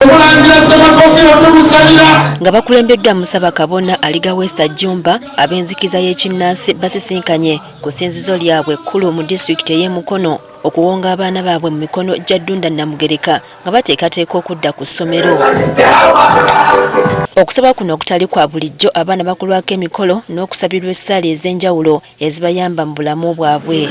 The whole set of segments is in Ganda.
Omulangira Ssemakookiro tumusabira. Nga bakulembeddwa Musaba Kabona Aligaweesa Jjumba, ab'enzikiza y'ekinnansi basisinkanye ku ssinzizo lyabwe ekkulu mu disitulikiti ey'e Mukono okuwonga abaana baabwe mu mikono gya Ddunda Namugereka nga bateekateeka okudda ku ssomero. Okusaba kuno okutali kwa bulijjo abaana bakolwako emikolo n'okusabirwa essaala ez'enjawulo ezibayamba mu bulamu bwabwe.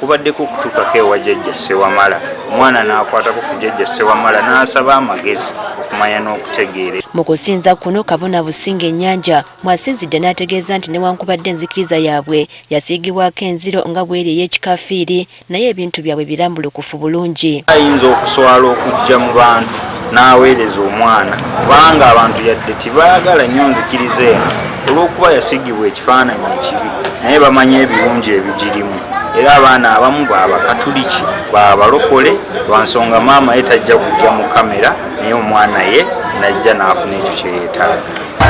Kubaddeko okutuukako ewa Jjajja Ssewamala, omwana n'akwatako ku Jjajja Ssewamala n'asaba amagezi okumanya n'okutegeera. Mu kusinza kuno, Kabona Businge Nnyanja mw'asinzidde n'ategeeza nti newankubadde enzikiriza yaabwe yasiigibwako enziro nga bw'eri ey'ekikafiiri, naye ebintu byabwe birambulukufu bulungi. Ayinza okuswala okujja mu bantu n'aweereza omwana kubanga abantu yadde tebaagala nnyo nzikiriza eno olw'okuba yasiigibwa ekifaananyi ekibi naye bamanyi ebirungi ebigirimu era abaana abamu baabakatuliki baabalokole lwa nsonga maama ye tajja kujja mu kamera naye omwana ye n'ajja n'afuna ekyo kye yeetaaga.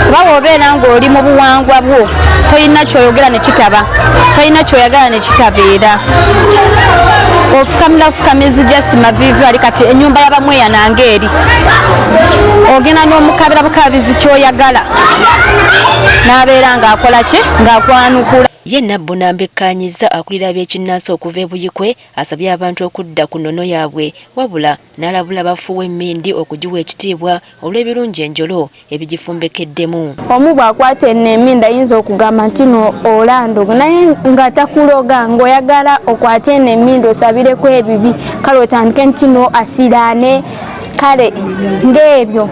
Kuba bw'obeera ng'oli mu buwangwa bwo tolina ky'oyogera ne kitaba, tolina ky'oyagala ne kitabeera. Ofukamira fukamizi just maviivi ali kati ennyumba y'abamweya nange eri. Ogenda n'omukabira bukabizi ky'oyagala n'abeera ng'akola ki ng'akwanukula. Ye Nabbuna Mbekkaanyizza akulira ab'ekinnansi okuva e Buikwe asabye abantu okudda ku nnono yaabwe wabula n'alabula abafuuwa emmindi okugiwa ekitiibwa olw'ebirungi enjolo ebigifumbekeddemu. Omu bw'akwata eno emmindi ayinza okugamba nti no olandoga naye nga takuloga ng'oyagala okwate eno emmindi osabireko ebibi kale otandike nti no asiraane kale ng'ebyo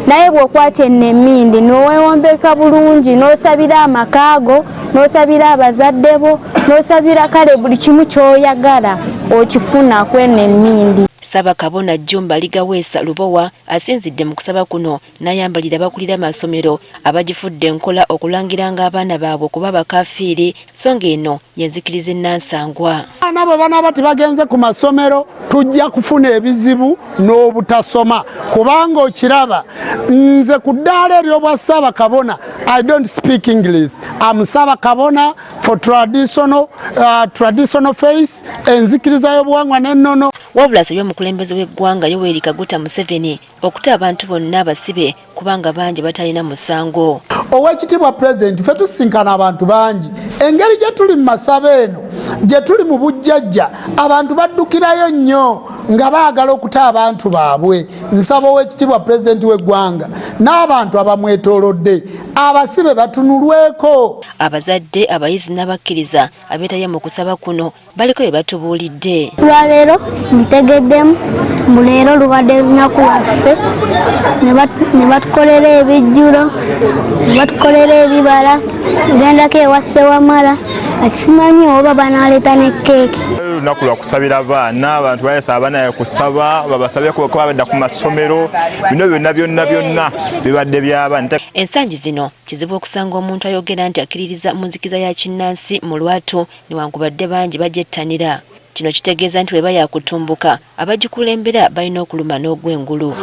naye bw'okwata eno emmindi n'owewombeka bulungi n'osabira amaka go n'osabira abazadde bo n'osabira kale buli kimu ky'oyagala okifuna kweno emmindi. Ssaabakabona Jjumba Aligaweesa Lubowa asinzidde mu kusaba kuno n'ayambalira abakulira amasomero abagifudde enkola okulangiranga abaana baabwe okuba abakafiiri so ng'eno y'enzikiriza ennansangwa. Abaana bwe banaaba tebagenze ku masomero tujja kufuna ebizibu n'obutasoma kubanga okiraba nze ku ddaala ery'obwa Ssaabakabona I don't speak English. I'm Ssaabakabona for traditional faith, enzikiriza y'obuwangwa n'ennono. Wabula asabye omukulembeze w'eggwanga Yoweri Kaguta Museveni okuta abantu bonna abasibe kubanga bangi batalina musango. Oweekitiibwa Pulezidenti, ffe tusisinkana abantu bangi. Engeri gye tuli mu masabo eno, gye tuli mu bujjajja, abantu baddukirayo nnyo nga baagala okuta abantu baabwe. Nsaba Oweekitiibwa Pulezidenti w'eggwanga n'abantu abamwetoolodde abasibe batunulweko. Abazadde, abayizi n'abakkiriza abeetabye mu kusaba kuno baliko bye batubuulidde. Lwaleero ntegeddemu mbu leero lubadde lunaku lwaffe ne batukolera ebijjulo ne batukolera ebibala gendako ewa Ssewamala kati simanyi oba banaaleeta ne keeki. Lunaku lwa kusabira abaana, abantu balesa abaana kusaba babasabe kuba badda ku masomero, bino byonna byonna byonna bibadde by'abaana. Ensangi zino kizibu okusanga omuntu ayogera nti akkiririza mu nzikiza ya kinnansi mu lwatu newankubadde bangi bagyettanira. Kino kitegeeza nti bw'eba yakutumbuka abagikulembera balina okuluma n'ogw'engulu.